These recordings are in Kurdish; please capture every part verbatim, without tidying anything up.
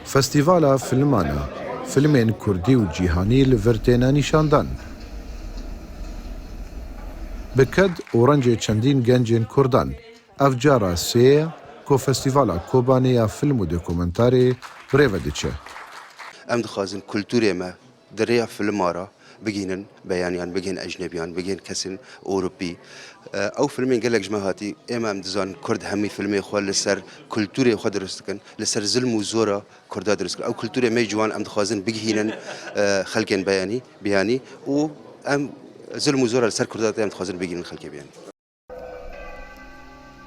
Festîvala Filman a, filmên kurdî û cîhanî li vir têne nîşandan. Bi ked û rencê çendîn gencên kurdan, ev cara sê ye ku Festîvala Kobanê ya Film û Dokumentarê bi rê ve diçe. Em dixwazin kulturê me di rêya filma re bigihînin beyaniyan, bigihîn ecnebiyan, bigihîn kesên Ewropî. Ew filmên gelek ji me hatî, ême em dizanin Kurd hemî filmê xwe li ser kulturê xwe dirust dikin, li ser zilm û zora Kurda dirust dikin. Ew kulturê me ciwan em dixwazin bigihînin xelkên beyanî, biyanî û em zilm û zora li ser Kurda em dixwazin bigihînin xelkê biyanî.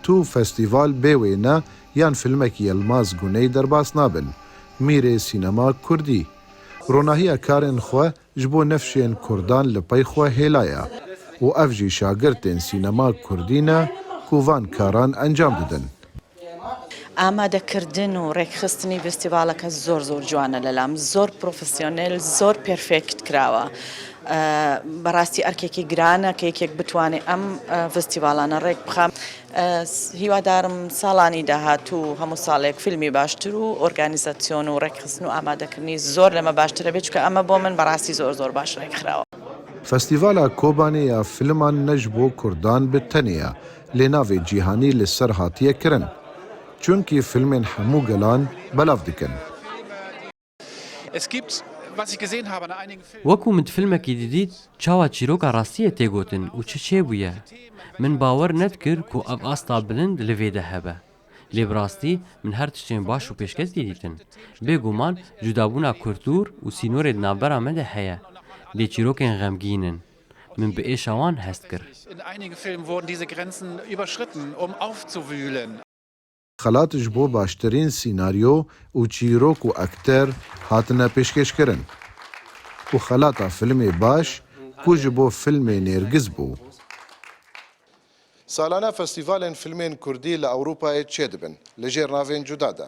Tu festîval bê wêne yan filmekî Yilmaz Guney derbas nabin. Mîrê sînema kurdî. Ronahiya karên xwe ji bo nefşên kurdan li pey xwe hêlaya û ev jî şagirtên sînema kurdî ne ku van karan encam didin. ئامادەکردن و ڕێکخستنی ڤستیڤاڵەکە زۆر زۆر جوانە لەلام، زۆر پرۆفسیۆنێل، زۆر پێرفێکت کراوە. بەڕاستی ئەرکێکی گرانە کە یەکێک بتوانێ ئەم ڤستیڤاڵانە ڕێک بخا. هیوادارم ساڵانی داهاتوو هەموو ساڵێک فیلمی باشتر و ئۆرگانیزاسیۆن و ڕێکخستن و ئامادەکردنی زۆر لەمە باشترە بێت، چونکە ئەمە بۆ من بەڕاستی زۆر زۆر باش ڕێکخراوە. Festîvala Kobanê ya filman ne ji bo kurdan bi tenê ye, lê navê cîhanî li ser hatiye kirin. Çunkî filmên hemû gelan belav dikin. Es gibt, was ich gesehen habe, an einigen Filmen. Wekû min di filmekî didît, çawa çîroka rastî ye tê gotin û çi çêbûye. Min bawer nedikir ku ev asta bilind li vê de hebe. Lê bi rastî min her tiştên baş û pêşketî dîtin. Bêguman cudabûna kultûr û sînorê di navbera me de heye. Lê çîrokên xemgîn in. Min bi êşa wan hest kir. In einigen Filmen wurden diese Grenzen überschritten, um aufzuwühlen. Xelat ji bo baştirîn sînaryo û çîrok û akter hatine pêşkêşkirin û xelata filmê baş ku ji bo filmê nêrgiz bû. Salane festîvalên filmên kurdî li Ewropayê çêdibin li jêr navên cuda de.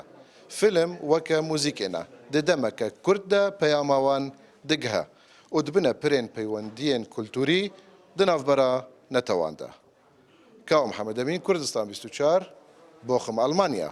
Film weke muzîkê ne, di demeke kurt de peyama wan digihe û dibine pirên peywendiyên kulturî di navbera netewan de. Kaw Mihemed Emîn, Kurdistan bîst û çar, Boxim, Almanya.